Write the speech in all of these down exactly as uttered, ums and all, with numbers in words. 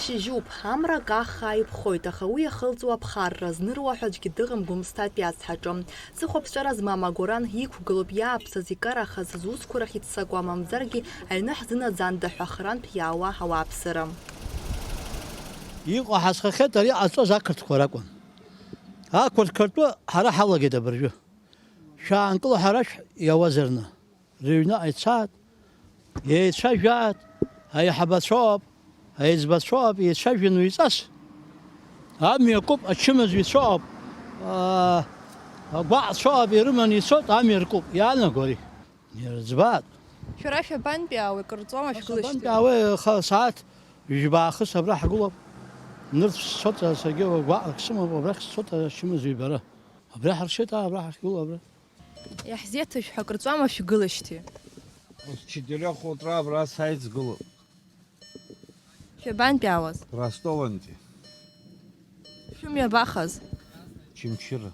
Шьыжьуп, амра каххаа иԥхоит, аха уи иахылҵуа аԥхарра зныруа ҳәа аӡәгьы дыҟам Гәымсҭатәи ацҳаҿы. Ҵыхәаԥҵәара змам агәаран иқәгылоуп иааԥсаз, икарахаз, зусқәа рахь иццакуа, мамзаргьы аҩны ҳзынаӡанда ҳәа харантә иаауа ауааԥсыра. Иҟоу ҳазхахьеит, ари ҟазҵоз ақырҭқәа ракәын. Ақырҭқәа ртәы ҳара ҳалагеит абыржәы. Шәаанкыл ҳара шә-, иауазарны. Рыҩныҟа ицаат, еицәажәаат, аиҳабацәоуп, аиҵбацәоуп, еицәажәан уаҩҵас. Амҩа куп, ачымазаҩцәоуп, аа, агәаҟцәоуп, ирыманы ицоит, амҩа ркуп, иаанаго ари. Ирыӡбаат. Шәара шәабантәиаауеи, кыр ҵуама шәгылашьҭи? Шәабантәиаауеи, аха сааҭ жәба аахыс абра ҳгылоуп. Нырцә сцоит, саргьы гәаҟрак сымоуп, абрахь сцоит, ачымазаҩ бара. Абра ҳаршеит, аа, абра ҳахьгылоу, абра. Иаҳзеиҭашәҳәа акыр ҵуама шәгылашьҭи? С четырёх утра абра сааит сгылоуп. Шәабантәиаауаз? Ростовантәи. Шәымҩа абахаз? Чымчыра.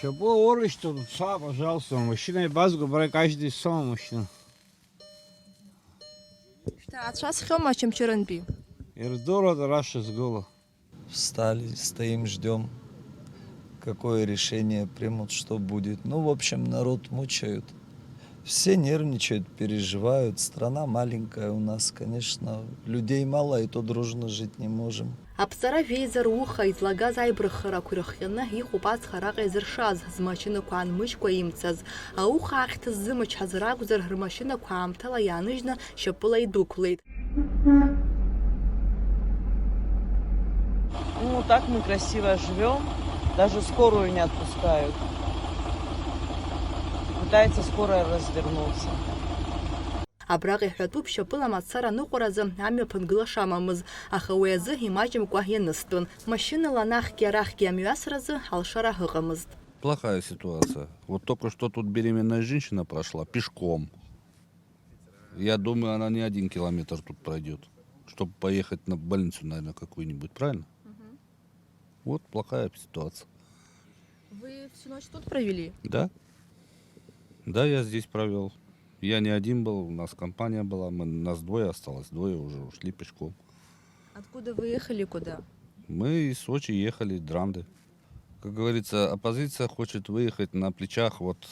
Шәапы аурышьҭын, са, пожалуйста, машина ибазго, бара каждый сома машина. Шәҭаацәа схьоума Очамчырантәи? Ирдыруада ара шызгыло? Встали, стоим, ждём, какое решение примут, что будет. Ну, в общем, народ мучают. Все нервничают, переживают. Страна маленькая у нас, конечно. Людей мало, и то дружно жить не можем. Аԥҵара жәеиза руха излагаз аибарххарақәа ирыхҟьаны иҟоуп аҵх араҟа изыршаз, змашьынақәа аанмыжькәа имцаз. Ауха ахьҭа ззымычҳаз ракәзар, рмашьынақәа аамҭала иааныжьны шьапыла идәықәлеит. Ну, так мы красиво живём, даже скорую не отпускают. Пытается скорая развернуться. Абраҟа иҳәатәуп шьапыла мацара аныҟәаразы амҩа ԥынгыла шамамыз, аха уи азы имаҷымкәа ианыстәын. Машьынала анахьгьы арахьгьы амҩасразы алшара ыҟамызт. Плохая ситуация. Вот только что тут беременная женщина прошла пешком. Я думаю, она не один километр тут пройдёт, чтобы поехать на больницу, наверное, какую-нибудь, правильно? Мгм. Вот плохая ситуация. Вы всю ночь тут провели? Да. Да, я здесь провёл. Я не один был, у нас компания была, мы, нас двое осталось, двое уже ушли пешком. Откуда вы ехали, куда? Мы из Сочи ехали, Дранды. Как говорится, оппозиция хочет выехать на плечах вот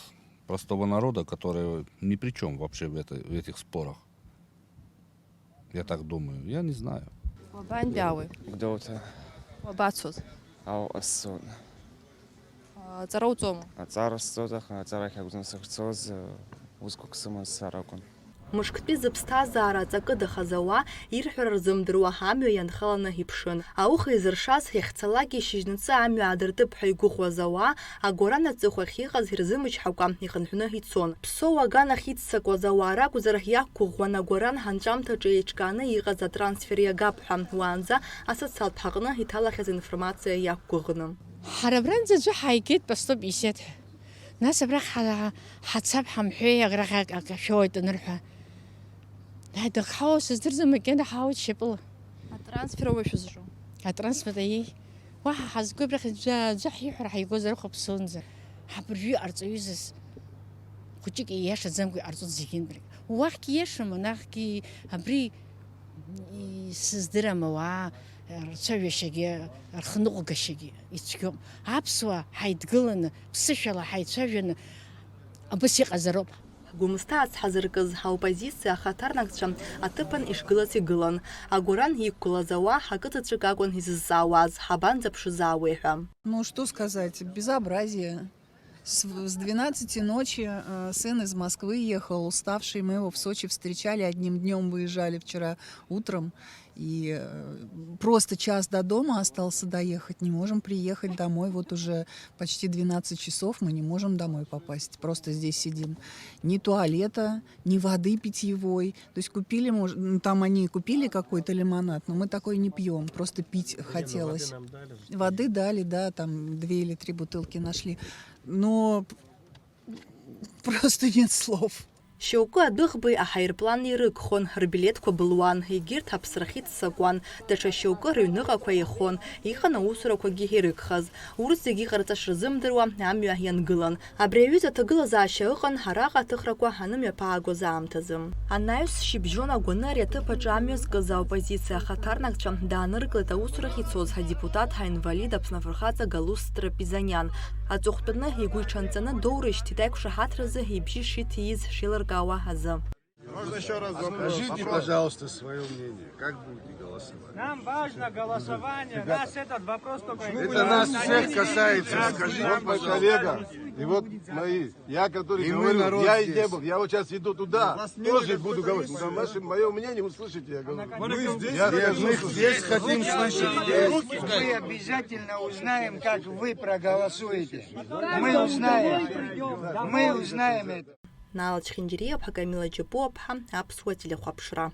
простого народа, который ни при чём вообще в этой, в этих спорах. Я так думаю. Я не знаю. Уабантәиаауеи? Гәдоуҭа. Уабацоз? Ауҟа сцон. А, ҵара уҵома? Аҵара сҵоит, аха аҵарахь акәӡам сахьцоз, усқәак сымаз сцар акәын. Мышктәи зыԥсҭазаара аҵакыдахаз ауаа ирҳәара рзымдыруа амҩа ианхаланы иԥшын. Ауха изыршаз, иахьцалакгьы шьыжьнаҵы амҩа аадыртып ҳәа игәыӷуаз ауаа агәаран аҵыхәахь иҟаз ирзымычҳакәа ихынҳәны ицон. Ԥсоу аганахь иццакуаз ауаа ракәзар, иақәгәыӷуан агәаран анҵәамҭаҿы еиҿкааны иҟаз атрансфер иагап ҳәа, уаанӡа асоциалтә ҳаҟны иҭалахьаз информациа иақәгәыӷны. Ҳара абранӡа аӡәы ҳаигеит, поступ исеит ҳәа. Нас абрахь ҳа-, ҳацап ҳамҳәеи, арахь ак-, ак ашәоит анырҳәа. Ҳаидырхауа сыздырӡом, макьана ҳаауеит шьапыла. Атрансфер аума шәызҿу? Атрансфер, аиеи. Уаҳа ҳазго абрахь аӡәы, аӡәы ҳиҳәар ҳаигозар хәаԥсонӡа. Ҳабыржәы иҟарҵо ҩызас. Хәыҷык ииашаӡамкәа иҟарҵоит зегьынтәгьы. Уахьгьы ииашам, анахьгьы абри и-, сыздырам ауаа рцәажәашьагьы, рхныҟәгашьагьы ицәгьоуп. Аԥсуаа ҳаидгыланы, ԥсышәала ҳаицәажәаны, абас иҟазароуп. Гәымсҭа ацҳа зыркыз аоппозициа ахаҭарнакцәа аҭыԥан ишгылац игылан. Агәаран иқәгылаз ауаа акы заҵәык акәын изызҵаауаз, ҳабанӡаԥшызаауеи ҳәа. Ну, что сказать, безобразие. С, с двенадцати ночи, э, сын из Москвы ехал, уставший. Мы его в Сочи встречали, одним днём выезжали вчера утром. И, э, просто час до дома остался доехать. Не можем приехать домой. Вот уже почти двенадцать часов мы не можем домой попасть. Просто здесь сидим. Ни туалета, ни воды питьевой. То есть купили, мож-, ну, там они купили какой-то лимонад, но мы такой не пьём. Просто пить хотелось. Воды дали, да, там две или три бутылки нашли. Но просто нет слов. Шьоукы адәыӷбеи аҳаирплани ирыгхон, рбилеҭқәа былуан, егьырҭ аԥсрахь иццакуан, даҽа шьоукы рыҩныҟақәа еихон, иҟан аусурақәагьы ирыгхаз. Урҭ зегьы иҟарҵаша рзымдыруа амҩа иангылан. Абри аҩыза аҭагылазаашьа ыҟан араҟа аҭыхрақәа анымҩаԥаагоз аамҭазы. Анаҩс шьыбжьон агәаны ари аҭыԥ аҿы амҩа зкыз аоппозициа ахаҭарнакцәа дааныркылеит аусурахь ицоз адепутат, аинвалид, Аԥсны афырхаҵа Галус Трапизаниан. Аҵыхәтәаны игәы иҽанҵаны доура ишьҭит аиқәшаҳаҭразы ибжьы шиҭииз шеилыркаауа азы. Можно еще раз вопрос? Скажите, пожалуйста, свое мнение. Как будете голосовать? Нам важно голосование. Нас этот вопрос только Это нас всех касается. Скажите, Вот мой пожалуйста. Коллега, и вот мои. Я, который И мы говорю, народ я и здесь. не был. Я вот сейчас иду туда, тоже буду говорить. Потому что мое мнение услышите, я говорю. Мы здесь, Я нет, мы скажу, здесь хотим слышать. Мы обязательно узнаем, как вы проголосуете. Мы узнаем. Мы узнаем это. Наала Чхинџьириаԥҳа, Камила Џьапуаԥҳа, Аԥсуа телехәаԥшра.